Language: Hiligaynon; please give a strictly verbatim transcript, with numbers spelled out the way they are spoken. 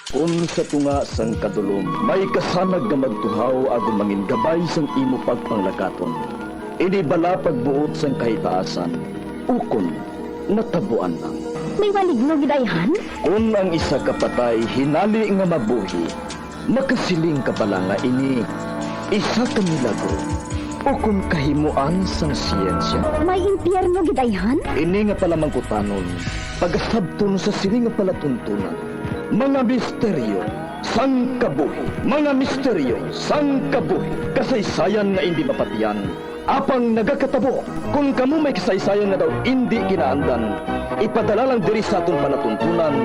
Kon sa tunga sang kadulom may kasanag nga magtuhaw agod mangin gabay sang imo pagpanglakaton, ini bala pagbuot sang kahitaasan, ukon natabuan lang. May maligno gid ayhan? Kon ang isa ka patay hinali nga mabuhi, makasiling ka bala nga ini isa ka milagro ukon kahimuan sang siyensya? May impyerno gid ayhan? Ini nga palamangkutanon pagasabton sa sini nga palatuntunan. Mga misteryo sang kabuhi. Mga misteryo sang kabuhi. Kasaysayan nga indi mapatian, apang nagakatabo. Kon kamo may kasaysayan nga daw indi kinaandan, ipadala lang diri sa aton palatuntunan.